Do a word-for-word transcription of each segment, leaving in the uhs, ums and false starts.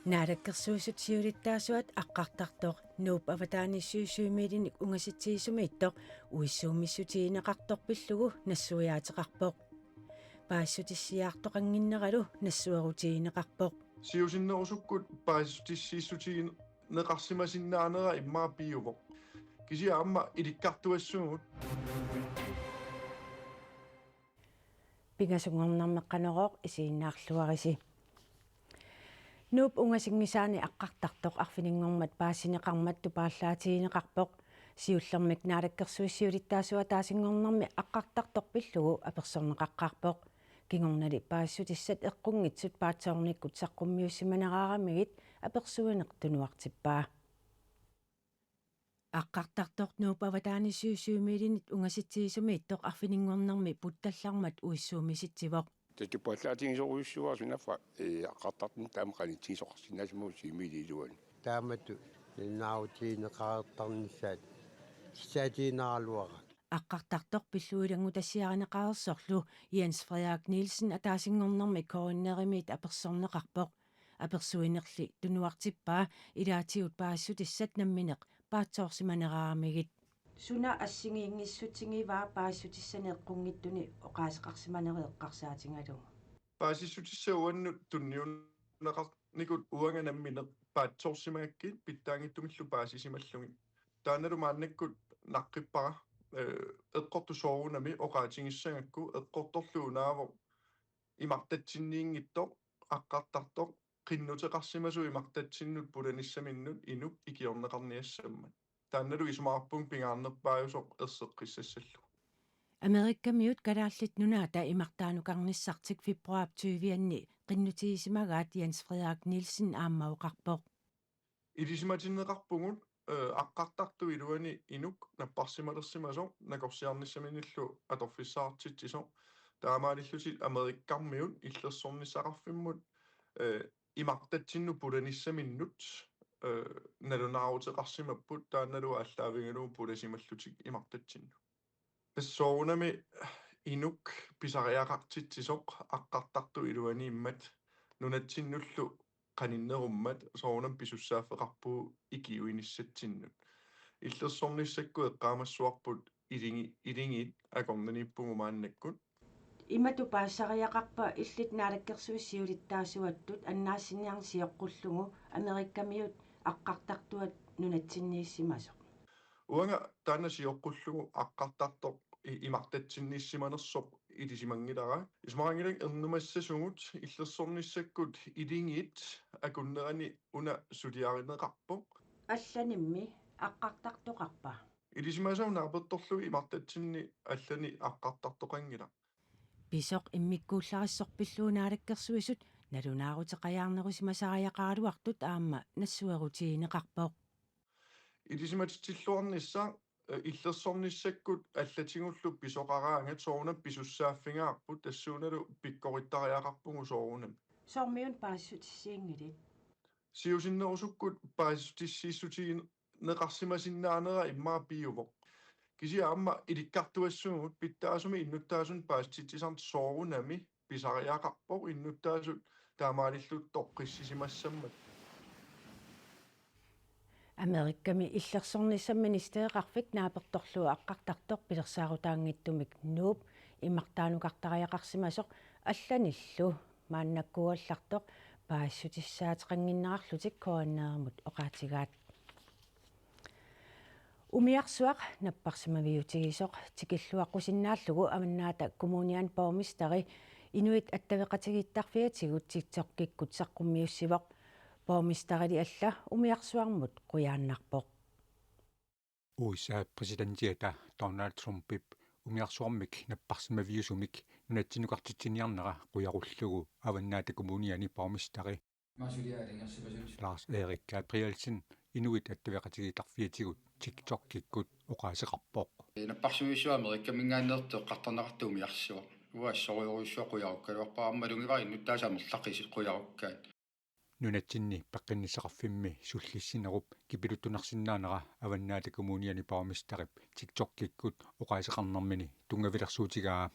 Naalakkersuisut siulittaasuat aqqartartoq Nuup avataanissiuut syvmilinik ungasitsigisumik ittoq uissuummissutigineqartoq pillugu nassuiaateqarpoq. Paasissutissiiartoqannginneralu nassuerutigineqarpoq. Siusinnerusukkut paasissutissiissutigineqarsimasinnaanera immaqa piuvoq. Kisianni aamma ilikkartuassuugut. Pingasunngornermi Qanorooq isiginnaarluarisi. Nuup ungasinngisaani aqqartartoq arfininngormat paasineqarmat tupaallaatigineqarpoq. Siullermik Naalakkersuisut siulittaasuat ataasinngornermi aqqartartoq pillugu apersorneqaqqaarpoq. Kingornali paasissutissat eqqunngitsut paatsoornikkut saqqummiussimaneraaramigit apersuineq tunuartippaa. Aqqartartoq Nuup avataanissiuut syvmilinik ungasitsigisumik ittoq arfininngornermi puttallarmat uissuummisitsivoq. Tupaallaatigisorujussuuara sunaaffa, ee, aqqartartut taama qanitsigisoqarsinnaasarput syvmili iluani. Taamatut nalunaarutigineqareertarnissaat kissaatiginaraluarpara. Aqqartartoq pillugu ilanngutassiarineqareersorlu Jens Frederik Nielsen ataasinngornermi K N R-imiit apersorneqarpoq. Apersuinerli tunuartippaa ilaatigut paasissutissat nammineq paatsoorsimaneraaramigit. Suna assigiinngissutigivaat paasissutissanik eqqunngitsuni oqaaseqarsimanerit eqqarsaatigalugu? Paasissutissat uannut tunniunneqarnikut uanga nammineq paatsoorsimagakkit pitsaanngitsumillu paasisimallugit. Taannalu maannakkut naqqippara, ee, eqqortut soorunami oqaatigissagakku eqqortorlu unaavoq imartatsinniinngitsoq aqqartartoq qinnuteqarsimasoq imartatsinnut pulanissaminnut inuk ikiorneqarniassammat. Taannalu isumaqarpunga pingaarnerpaajusoq erseqqissassallugu. Amerikamiut Kalaallit Nunaata imartaanukarnissartik februaarip tyve-anni qinnutigisimagaat Jens Frederik Nielsen aamma oqarpoq. Ilisimatinneqarpugut, ee, aqqartartut iluanni inuk napparsimalersimasoq nakorsiarnissaminillu atorfissaqartitsisoq. Taamaalillutik Amerikamiut illersornissaqarfimmut, ee, imartatsinnut pulanissaminnut, ee, nalunaaruteqarsimapput taannalu aallaavigalugu pulasimallutik imartatsinnut. Tassa soorunami inuk pisariaqartitsisoq aqqartartut iluaniimmat nunatsinnullu qaninnerummat soorunami pisussaaffeqarpugut ikiuinissatsinnut. Illersornissakkut eqqaamassavarput ilingi-, ilingiit akornanniippugut maannakkut. Imatut paasisariaqarpa illit Naalakkersuisut siulittaasuattut annaassiniarneq sioqqullugu Amerikamiut aqqartartuat nunatsinniissimasoq? Uanga taanna sioqqullugu aqqartartoq i-, imartatsinniissimanersoq ilisimanngilara. Isumaqanngilaq ernumassasugut illersornissakkut ilingiit akornerani una suliarineqarpoq. Allanimmi aqqartartoqarpa? Ilisimasagut naapertorlugit imartatsinni allani aqqartartoqanngilaq. Pisoq immikkuullarissoq pillugu Naalakkersuisut nalunaaruteqajaarnerusimasariaqaraluartut aamma nassuerutigineqarpoq. Ilisimatitsilluarnissaq, ee, illersornissakkut allatigullu pisoqaraangat soorunami pisussaaffigaarput tassuunalu pikkorittariaqarpugut soorunami. Soormi una paasissutissiinngilit? Siusinnerusukkut paasissutissiissutigineqarsimasinnaanera immaqa piuvoq. Kisianni aamma ilikkartuassuugut pitsaasumik innuttaasunik paasissutissarneq soorunami pisariaqarpoq innuttaasut taamaalillutik toqqissisimassammat. Amerikami illersornissaq ministereqarfik naapertorlugu aqqartartoq pilersaarutaanngitsumik Nuup imartaanukartariaqarsimasoq allanillu maannakkuugallartoq paasissutissaateqannginnerarlutik K N R-imut oqaatigaat. Umiarsuaq napparsimaviutigisoq tikilluaqqusinnaallugu Avannaata Kommuniani borgmesteri Inuit Attaveqatigiittarfiatigut TikTokikkut saqqummiussivoq. Borgmesterili alla umiarsuarmut qujaannarpoq. U S A-p præsidentiata Donald Trumpip umiarsuarmik napparsimaviusumik nunatsinnukartitsiniarnera qujarullugu Avannaata Kommuniani borgmesteri Lars-Erik Gabrielsen Inuit Attaveqatigiittarfiatigut TikTokikkut oqaaseqarpoq. Napparsimaviussuaq Amerikaminngaanneersoq eqqartorneqartoq umiarsuaq. Uanga assorujussuaq qujarukkaluarpara aamma malugivara innuttaasut amerlaqisut qujarukkaat. Nunatsinni peqqinnissaqarfimmi sullissinerup kipiluttunarsinnaanera Avannaata Kommuniani borgmesterip TikTokikkut oqaaseqarnermini tunngavilersuutigaa.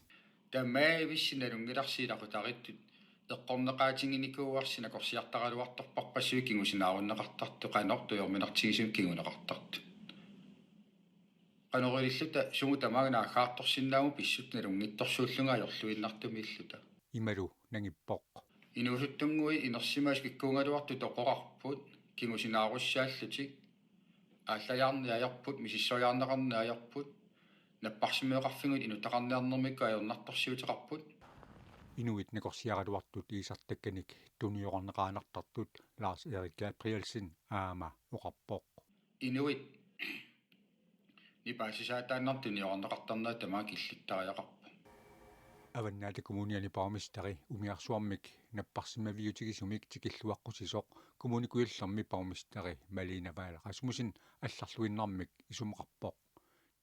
Taamaavissi nalunngilarsi ilaqutariittut Eqqorneqaatiginikuuarsi nakorsiartaraluartorparpassuit kingusinaarunneqartartut qanoq tujorminartigisumik kinguneqartartut. Qanoq ililluta sumut tamaanga naaggaartorsinnaavugut pissutsit nalunngitsorsuullugit ajorluinnartumiilluta. Imalu nangippoq. Inuusuttunnguit inersimasut kikkuugaluartut toqorarput kingusinaarusaallutik. Aallajaarneq ajorput, misissuiarneqarneq ajorput, napparsimmaveqarfigut inuttaqarniarnermikkut ajornartorsiuteqarput. Inuit nakorsiaraluartut iisartakkanik tuniorarneqaannartartut Lars Erik Gabrielsen aamma oqarpoq. Inuit nipaasisaataannartut tuniorarneqartarnerat tamaat killittariaqarpoq. Avannaata Kommuniani borgmesteri umiarsuarmik napparsimmaviutigisumik tikilluaqqusisoq Kommune Kujallermi borgmesteri Malene Vahl Rasmussen allarluinnarmik isumaqarpoq.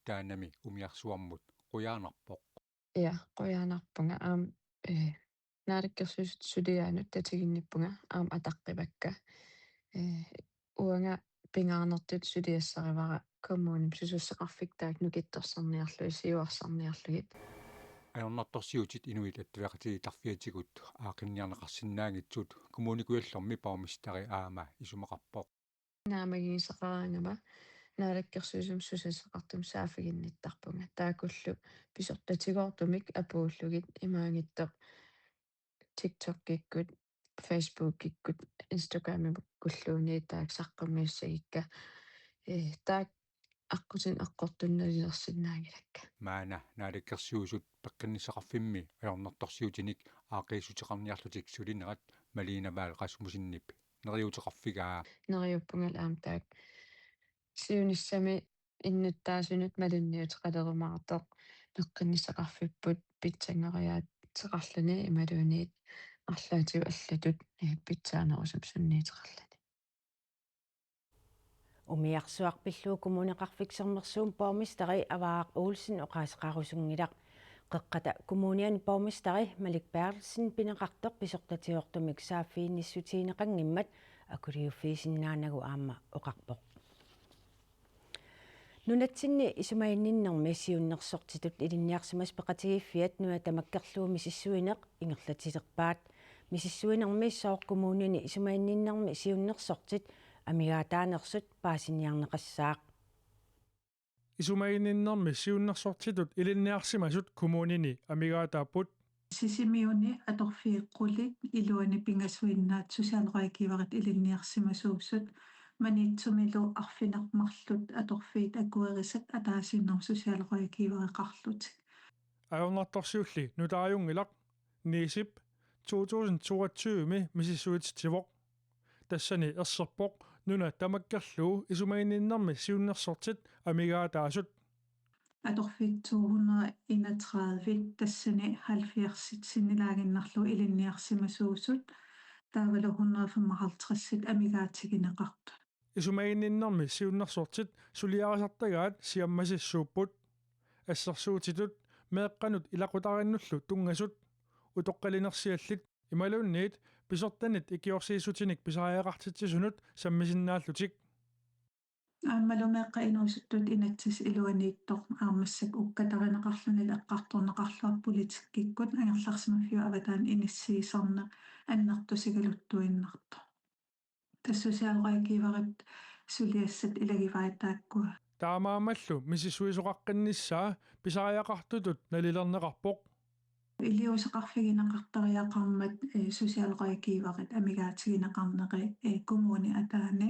Taannami umiarsuarmut qujanarpoq. Ja, qujanarpunga aamma, eh, naalakkersuisut suliaanut tatiginnippunga aamma ataqqivakka. Eh, uanga pingaarnertut suliassarivara kommunip susassaqarfik taakku nukittorsarniarlugit, siuarsarniarlugit. Ajornartorsiutit inuit attaveqatigiit tarfiatigut aaqqinniarneqarsinnaanngitsut Kommune Kujallermi borgmesteri aamma isumaqarpoq. Naammagigisaqaraangama naalakkersuisumut susassaqartumik saaffiginnittarpunga. Taakkullu pisortatigoortumik apuullugit imaanngitsoq TikTokikkut, Facebookikkut, Instagramikkulluunniit taakku saqqummiussagikka. Eh, taakku aqqusineq eqqortunik nalilersinnaanngilakka. Maanna naalakkersuisut peqqinnissaqarfimmi ajornartorsiutinik aaqqiissuteqarniarlutik sulinerat Malene Vahl Rasmussenip neriuuteqarfigaa. Neriuppungalu aamma taakku siunissami innuttaasunut malunniuteqalerumaartoq peqqinnissaqarfipput pitsanngoriaateqarluni imaluunniit arlaatigut allatut, eh, pitsaanerusumik sunniuteqarluni. Umiarsuaq pillugu Kommuneqarfik Sermersuup borgmesteri Avaaq Olsen oqaaseqarusunngilaq. Qeqqata Kommuniani borgmesteri Malik Berthelsen pineqartoq pisortatigoortumik saaffiginnissutigineqanngimmat akuliuffigisinnaanagu aamma oqarpoq. Nunatsinni isumaginninnermi siunnersortitut ilinniarsimasut peqatigiiffiat nuna tamakkerlugu misissuineq ingerlatilerpaat. Misissuinermi sooq kommunini isumaginninnermi siunnersortit amigaataanersut paasiniarneqassaaq. Isumaginninnermi siunnersortitut ilinniarsimasut kommunini amigaataapput. Sisimiuni atorfiit qulit iluani pingasuinnaat socialrådgiverit ilinniarsimasuusut Maniitsumilu arfineq-marluk atorfiit akuerisat ataasiinnarmik socialrådgivereqarlutik. Ajornartorsiulli nutaajunngilaq, NIISIP, to tusind toogtyve-mi misissuititsivoq. Tassani erserpoq nuna tamakkerlugu isumaginninnermi siunnersortit amigaataasut. Atorfiit to hundrede enogtredive, tassani halvfjerdsit sinnilaaginnarlugu ilinniarsimasuusut, taavalu hundrede femoghalvtredsit amigaatigineqartut. Isumaginninnermi siunnersortit suliarisartagaat siammasissuupput. Assersuutitut meeqqanut ilaqutariinnullu tunngasut, utoqqalinersiallit imaluunniit pisortanit ikiorsiissutinik pisariaqartitsisunut sammisinnaallutik. Aammalu meeqqat inuusuttut inatsisit iluaniittoq aamma massakkut ukkatarineqarluni eqqartorneqarluarpoq politikkikkut angerlarsimaffiup avataani inissiisarneq annertusigaluttuinnartoq. Tassa socialrådgiverit suliassat ilagivaat taakkua. Taamaammallu misissuisoqaqqinnissaa pisariaqartutut nalilerneqarpoq. Iliuuseqarfigineqartariaqarmat, eh, socialrådgiverit amigaatigineqarneri, eh, kommuni ataani.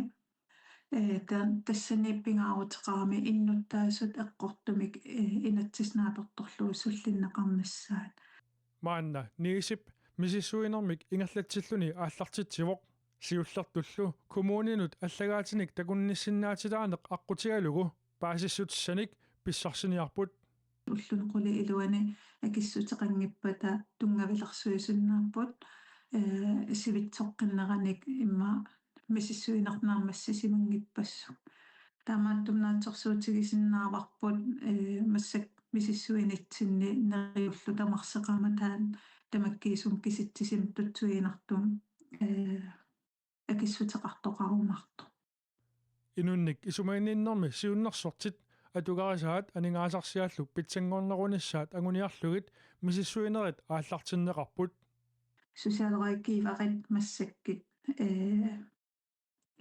Eh, ta-, tassani pingaaruteqarami innuttaasut eqqortumik, eh, inatsisit naapertorlugit sullinneqarnissaat. Maanna NIISIP misissuinermik ingerlatsilluni aallartitsivoq. Siullertullu kommuninut allagaatinik takunnissinnaatitaaneq aqqutigalugu paasissutissanik pissarsiniarput. Ulluni qulit iluani akissuteqanngippata tunngavilersuisinnaapput, eh, sivitsoqqinneranik immaqa misissuineq naammassisimanngippassuuvoq. Taamaattumik naatsorsuutigisinnaavarput, eh, massakkut misissuinitsinni neriulluta marseqaama taanna tamakkiisumik kisitsisimasutut tuiinartum, eh, akissuteqartoqarumaartoq. Inunnik isumaginninnermi siunnersortit atugarisaat aningaasarsiallu pitsanngornerunissaat anguniarlugit misissuinerit aallartinneqarput. Socialrådgiverit massakkut, ee,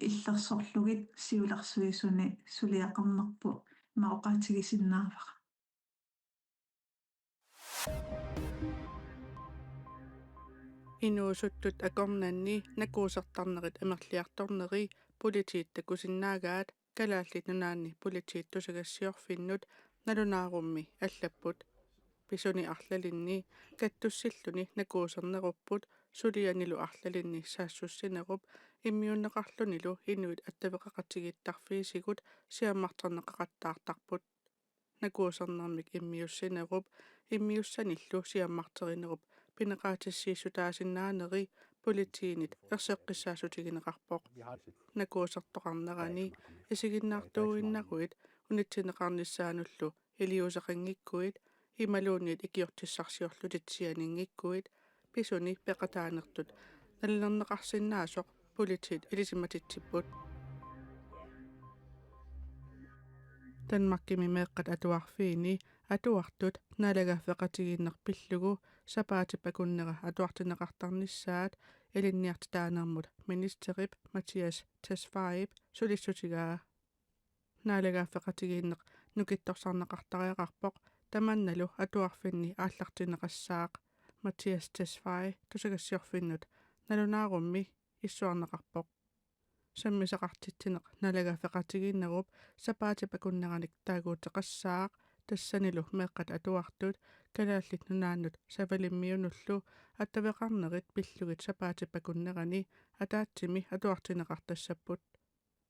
illersorlugit siulersuisuni suliaqarnerput ima oqaatigisinnaavara. Inuusuttut akornanni nakuusertarnerit amerliartorneri politiit takusinnaagaat Kalaallit Nunaanni Politiit Tusagassiorfinnut nalunaarummi allapput. Pisuni arlalinni kattussilluni nakuusernerupput, sulianilu arlalinni saassussinerup immiunneqarlunilu inuit attaveqaqatigiittarfiisigut siammarterneqaqattaartarput. Nakuusernermik immiussinerup immiussanillu siammarterinerup pineqaatissiissutaasinnaaneri politiinit erseqqissaassutigineqarpoq. Nakuusertoqarnerani isiginnaartuuinnaruit unitsinneqarnissaanullu iliuuseqanngikkuit imaluunniit ikiortissarsiorlutit sianinngikkuit pisuni peqataanertut nalilerneqarsinnaasoq politiit ilisimatitsipput. Danmarkimi meeqqat atuarfiini atuartut naalagaaffeqatigiinneq pillugu sapaatip akunnera atuartinneqartarnissaat ilinniartitaanermut ministerip Mattias Tesfayep sulissutigaa. Naalagaaffeqatigiinneq nukittorsarneqartariaqarpoq, tamannalu atuarfinni aallartinneqassaaq. Mattias Tesfaye Tusagassiorfinnut nalunaarummi issuarneqarpoq. Sammisaqartitsineq naalagaaffeqatigiinnerup sapaatip akunneranik taaguuteqassaaq, tassanilu meeqqat atuartut Kalaallit Nunaannut Savalimmiunullu attaveqarnerit pillugit sapaatip akunnerani ataatsimi atuartinneqartassapput.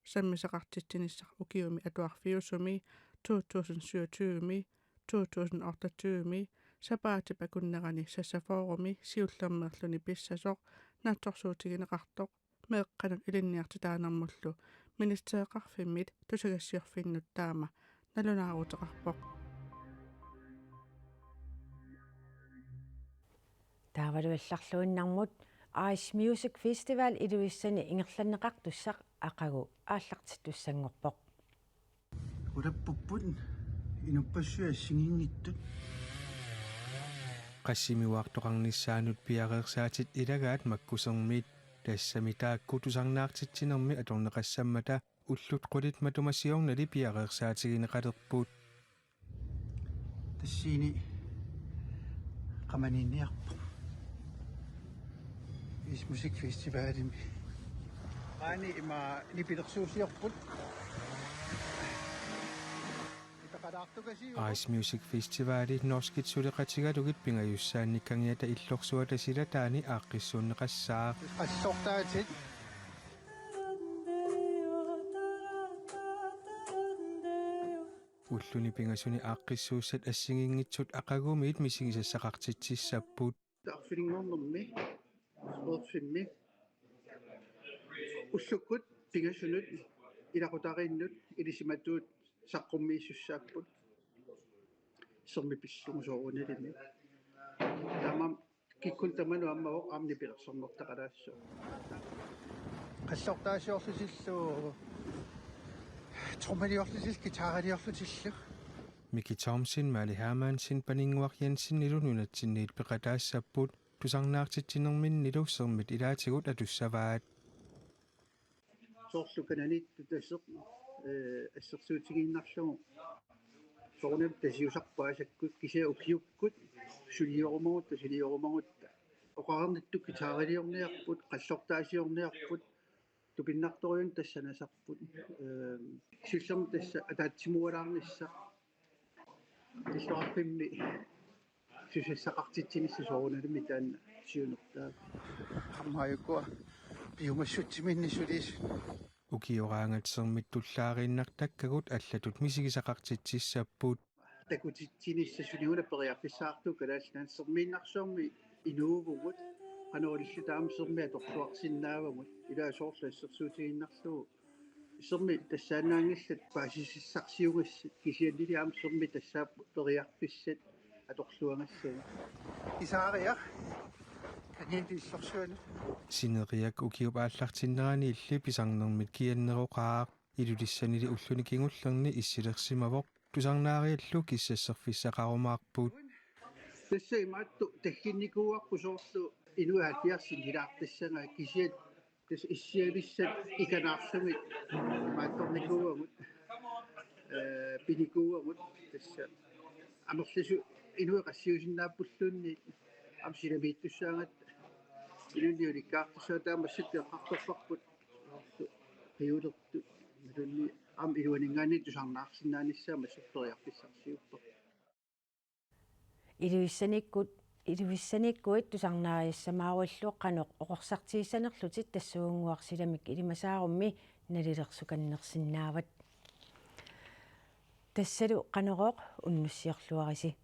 Sammisaqartitsinissaq ukiumi atuarfiusumi, to tusind syvogtyve-mi, to tusind otteogtyve-mi sapaatip akunnerani sassafoorumi siullermeerluni pissasoq naatsorsuutigineqartoq meeqqanut ilinniartitaanermullu ministereqarfimmit tusagassiorfinnut taama nalunaaruteqarpoq. Taavalu allarluinnarmut Ice Music Festival Ilulissani ingerlanneqartussaq aqagu aallartittussanngorpoq. Ulappupput inuppassuit assigiinngitsut. Qassimiuartoqarnissaanut piareersaatit ilagaat makkusermit, tassami taakku tusarnaartitsinermi atorneqassammata ullut qulit matuma siornali piareersaatigineqalerput. Tassani qamaniinniarpoq Ice Music Festivalimi. Maani ima nipilersuusiorput. Itaqalaartukasiuvoq. Ice Music Festivali norskit suleqatigalugit pingajussaannik kangiata illorsuata silataani aaqqissuunneqassaaq. Qassortaatit. Ulluni pingasuni aaqqissuussat assigiinngitsut aqagumiit misigisassaqartitsissapput. Arfininngornermi, Sportsfimmi, ullukkut pingasunut ilaqutariinnut ilisimatuut saqqummiissussaapput. Sermip pillugu soorunalimi. Taamaammat kikkunnut tamanut ammavoq aamma nipilersornertaqalaassaaq. Qassortaasiorlutillu, trommeliorlutillu, guitariliorlutillu. Miki Thomsen, Mali Hermansen, Paninnguaq Jensenilu nunatsinniit peqataassapput, tusarnaartitsinerminnilu sermit ilaatigut atussavaat. Soorlu kananiittut taseq, ee, assersuutigiinnarlugu. Soorunami tasiusarput aasakkut kisianni ukiukkut suliorumagutta, suliorumagutta. Oqarnittut guitariliorniarput, qassortaasiorniarput, tupinnartorujunnik tassa nasarput. Ee, siullermik tassa ataatsimuualaarnissaq. Illoqarfimmi susassaqartitsinissaq soorunalimi taanna siunertaa. Aamma ukua piumassutsiminnik suliisut. Ukioraangat sermit tullaariinnartakkagut allatut misigisaqartitsissapput. Takutitsinissaq suli una periarfissaqartugut Kalaallit Nunaanni, sermiinnarsuarmi inuuvugut, qanoq ililluta aamma sermit atorluarsinnaavagut, ilaa soorlu assersuutigiinnarlugu. Sermit tassaannaanngillat paasisassarsiugassat, kisiannili aamma sermit tassaapput periarfissat atorluagassagut. Isaariaq, kaniit illorsuanut. Sineriak ukiup aallartinneraniilli pisarnermit kianneroqaaq, Ilulissanili ulluni kingullerni issilersimavoq, tusarnaariallu kissasserfissaqarumaarput. Tassa imaattoq tagginnikuuarput soorlu Inuit halvfjerdsit ilaartissagaa kisianni tassa issiavissat ikanaartumik maattornikuuagut, ee, pinikuuagut tassa amerlasuut inuit qassiusinnaappulluunniit aamma silamiittussaagatta inunnik ulikkaartussaapput taamaasilluni eqqartorparput qiulertut imaluunniit aamma iluaninngaanniit tusarnaarsinnaanissaat massakkut periarfissarsiorpoq. Ilulissanikkut, Ilulissaniikkuit tusarnaariassamaaruillu qanoq oqorsartigissanerlutit tassuugunnguaq silamik ilimasaarummi nalilersukannersinnaavat. Tassalu Qanorooq unnussiorluarisi.